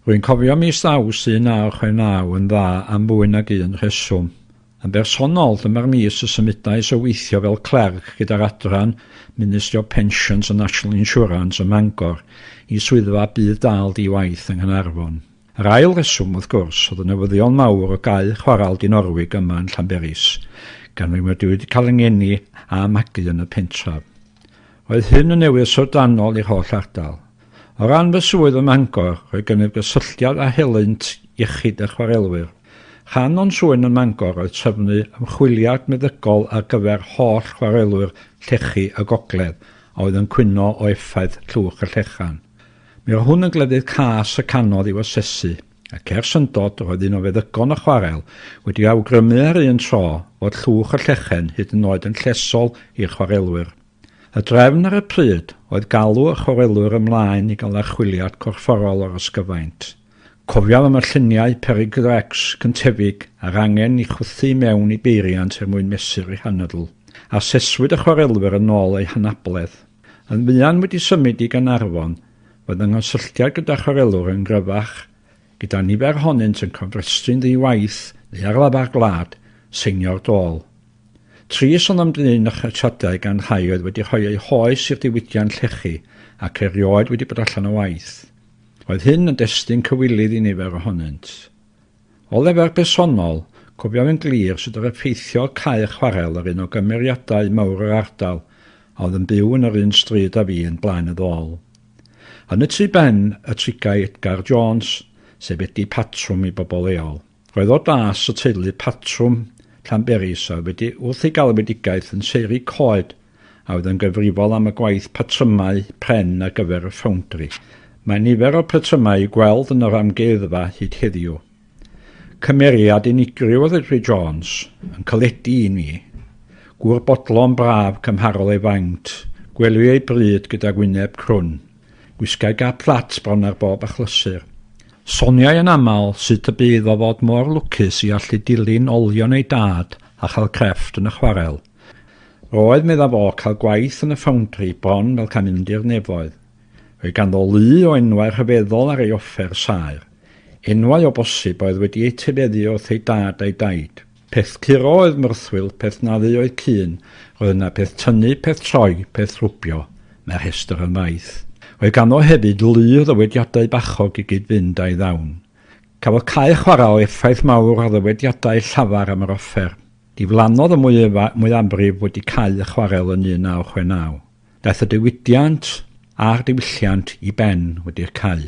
Rwy'n cofio mis Awst 1969 yn dda am fwy nag un rheswm. Yn bersonol, dyma'r mis y symudais o weithio fel clerc gyda'r adran Ministry of Pensions and National Insurance ym Mangor i swyddfa budd-dal di-waith yng Nghaernarfon. Yr ail reswm, wrth gwrs, oedd y newyddion mawr o gau chwarel Dinorwig yma yn Llanberis, gan fy mod i wedi cael 'y ngeni a magu yn y pentref. Roedd hyn yn newydd syfrdanol i'r holl ardal. O ran fy swydd ym Mangor, roedd gennyf gysylltiad â helynt iechyd y chwarelwyr. Rhan o'n swyn ym Mangor oedd trefnu ymchwiliad meddygol ar gyfer holl chwarelwyr llechi y gogledd a oedd yn cwyno o effaith llwch y llechan. Mi oedd hwn yn gleddyf cas y canodd i'w asesu, ac er syndod, roedd un o feddygon y chwarel wedi awgrymu ar un tro fod llwch y llechen hyd yn oed yn llesol i'r chwarelwyr. Y drefn ar y pryd oedd galw y chwarelwyr ymlaen i gael archwiliad corfforol o'r ysgyfaint. Cofiaf am y lluniau perygl-Rex cyntefig a'r angen i chwythu i mewn i beiriant er mwyn mesur eu hanadl. Aseswyd y chwarelwyr yn ôl eu hanabledd. Yn fuan wedi symud i Gaernarfon, roedd fy nghysylltiad gyda chwarelwr yn gryfach, gyda nifer ohonynt yn cofrestru'n ddi-waith neu ar lafar gwlad, seinio'r dôl. Trist ond am drin y ceisiadau gan rhai oedd wedi rhoi eu hoes i'r diwydiant llechi ac erioed wedi bod allan o waith. Roedd hyn yn destun cywilydd i nifer ohonynt. O lefel bersonol, cofiaf yn glir sut yr effeithiodd cau'r chwarel ar un o gymeriadau mawr yr ardal a oedd yn byw yn yr un stryd â fi yn Blaen y Ddôl. Yn y tu ben y trigai Edgar Jones, sef Eddie Patrwm i bobl leol. Roedd o das y teulu patrwm Llanberis a oedd wedi wrth ei galwedigaeth yn seiri coed a oedd yn gyfrifol am y gwaith patrymau pren ar gyfer y ffowndri. Mae nifer o'r patrymau i'w gweld yn yr amgueddfa hyd heddiw. Cymeriad unigryw oedd Edward Jones, yn caledu i mi. Gŵr bodlon braf cymharol ei faint, gwelwi ei bryd gydag wyneb crwn. Gwisgai gap fflat bron ar bob achlysur. Soniai yn aml sut y bu iddo fod mor lwcus i allu dilyn olion ei dad a chael crefft yn y chwarel. Roedd, medda fo, cael gwaith yn y ffowndri bron fel cael mynd i'r nefoedd. Roedd ganddo lu o enwau rhyfeddol ar ei offer saer. Enwau o bosib oedd wedi eu tefeddu wrth ei dad a'i daid. Peth curo oedd myrthwyl, peth naddu oedd cŷn, roedd yna peth tynnu, peth troi, peth rwbio. Mae'r rhestr yn faith. Roedd ganddo hefyd lu o ddywediadau bachog i gyd-fynd â'i ddawn. Cafodd cae chwarae o effaith mawr ar ddywediadau llafar am yr offer. Diflannodd y mwyafrif wedi cau y chwarel yn 1969. Daeth y diwydiant a'r diwylliant i ben wedi'r cau.